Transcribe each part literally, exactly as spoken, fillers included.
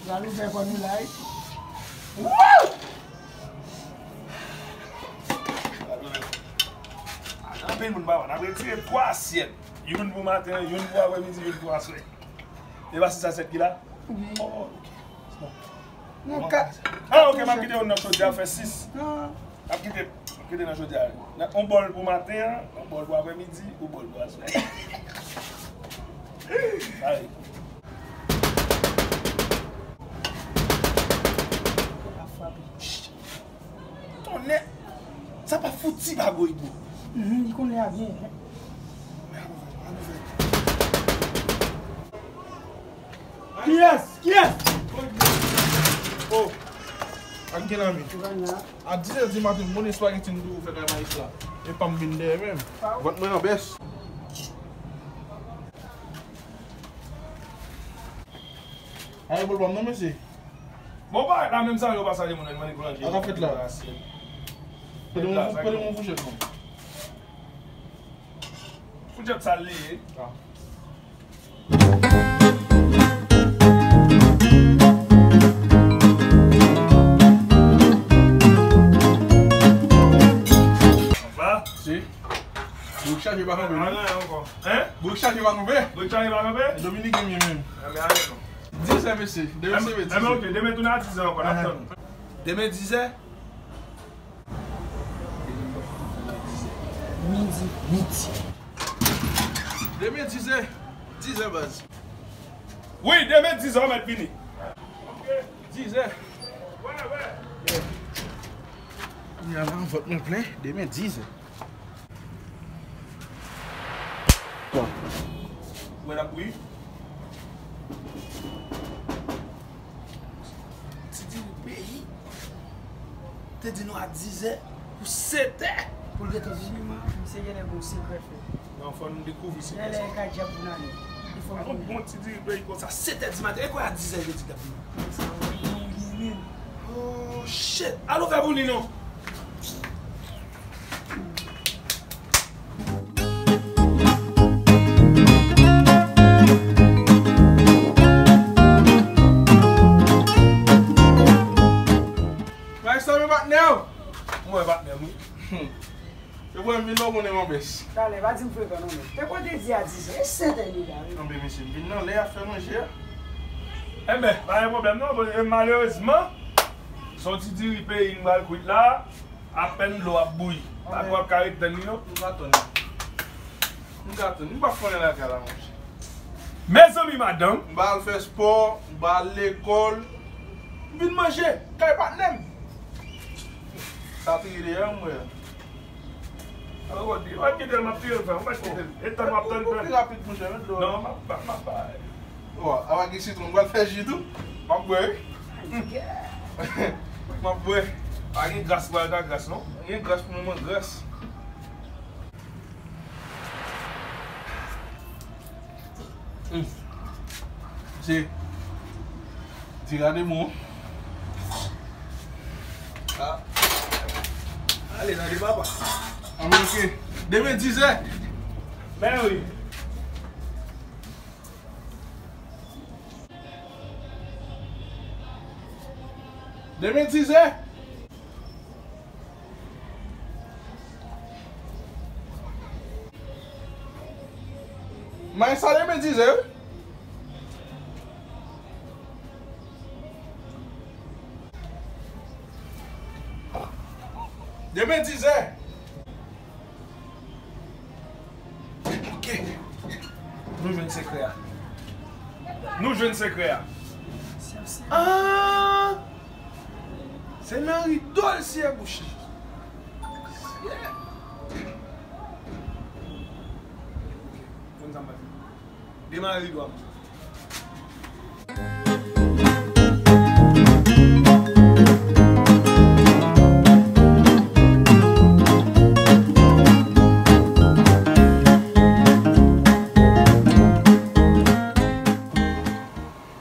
Pral ouvè kò nou la wi. Wouw! Anpil moun pa wè. N ap retire twa asyèt. Youn pou maten, youn pou aprèmidi, youn pou aswè. E pa sis asyèt ki la? Wi. Oh, ok. Bon. Non, ka... Ah, ok, m ap kite youn nan chodyè a fè sis. Non. M ap kite, m ap kite nan chodyè a. Nan, yon bòl pou maten an, yon bòl pou aprèmidi, yon bòl pou aswè. Sa ye. Tonnè! Sa pa fouti pa gwo Igbo. Mhm, li konn lè a byen. Kiyès? Kiyès? Oh! Ak gen anvi. A dis è di maten, moun espageti m toujou fè kay mayis la. E pa m vin dèyè menm. Vant mwen an bès. Aye bòl pa m non, mesye. Bon, pa la menm sa, yo pa salye moun, yo mande pou ranje. Sa ka fèt la. Prete m yon fouchèt non. Fouchèt sal li ye. Ah. Sa? Si. Bourik chaje pa kanpe non. Anyen ankò. Hein? Bourik chaje pa kanpe. Bourik chaje pa kanpe? Dominiken m ye menm. Enben ale non. Dis è mesye. Demen se dis è. Enben ok, demen tounen a dis è ankò, n ap tann ou. Demen dis è? Midi. Midi. Demen dis è. Dis è baz. Wi, demen dis è, ou mèt vini. Dis è. Kounye a la, vant mwen plen, demen dis è. Bon. Wè l ap bouyi. Ti diri peyi te di nou a dis è pou sèt è pou l gentan vini. Misye genlè gon sekrè fè. Non, fò nou dekouvri sekrè sa. Genlè e ka djab pou n ale. Li fò nou konnen. Bon ti diri peyi konsa, sèt è di maten. E kwè a dis è yo di l ap vini. Sa w gen menm. Oh shit! Al ouvè pou li non. Maestro, men patnè w. Mwen patnè m wi. Hmm. Se pou m vin non konnen m anbès. Talè, pa di m frekan non men. Te kote di a dis è, e sèt è li la wi. Anben mesye, m vin nan lè y ap fè manje a. Enben, pa gen pwoblèm non, e malerezman, se yon ti diri peyi n pral kwit la. Apèn dlo ap bouyi. Pa gen w ap ka ret tann li non. M ka tann. M ka tann. M p ap konnen lakay la, monchè. Mezanmi, madanm. M pa al fè spò, m pa al lekòl. M vin manje kay patnè m. Sa triye deyò m, wè. Alò, w ap kite l, m ap tiye l, frè. W ap kite l. E tann w ap tann, frè. Ou pi rapid, monchè, met dlo. Non, m ap, m ap, m ap. Bon, apa gen sitwon, m pral fè ji tou. M ap bwè, wi. M ap bwè. Pa gen gras pou al ta gras, non. Pa gen gras pou moman gras. Hmm. Se. Ti gade bon. Ah. Ale, tande papa. Anben, ok. Demen dis è. Ben wi. Demen dis è. May sa demen dis è, wi. Demen dis è. Ok. Nou jwenn sekrè a. Nou jwenn sekrè a. Ah! Se nan rido l siye bouch li. Yeah. Ok. Konn sa m pral fè. Demare rido a, monchè.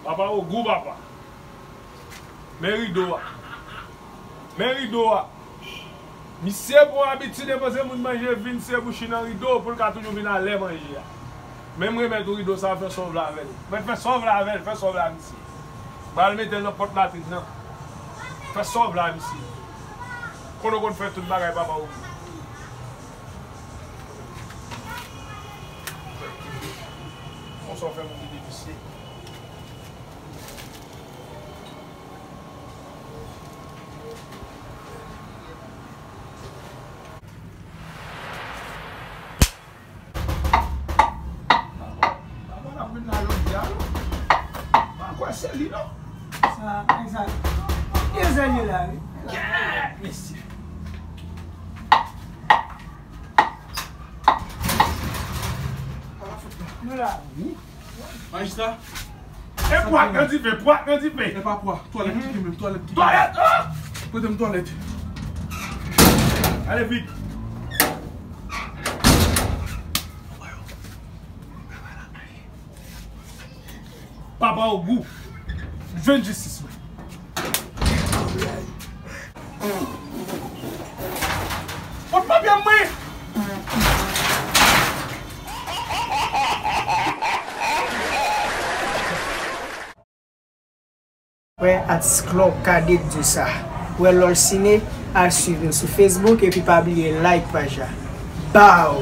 Papa, o gou, papa. Men rido a. Men rido a. Misye pran abitid enpoze moun manje vin siye bouch li nan rido pou l ka toujou vin alè manje a. Men m remèt ou rido sa, fè sa w vle avè l. Mèt fè sa w vle avè l, fè sa w vle a misye. Ba al mete l nan pòt latrin nan. Fè sa w vle a misye. Kote w konn fè tout bagay papa w. Konsa w fè moun kite misye. Papa n ap vin la jodi a non. M pa kwè se li non. Sa, nèg sa, de zèl ye la wi. Kèt mesye. Nou la wi. Majistra. E pwa k nan dife, pwa k nan dife. E pa pwa, twalèt ki menm, twalèt ki. Twalèt! Ah! Pote m twalèt. Ale vit. Papa w gou. Jwenn jistis mwen. Pot papye m mwen. Wè atis Klòb K D di sa. Wè Lòl Sine, al swiv nou sou Facebook epi pa bliye like paj la. Baw!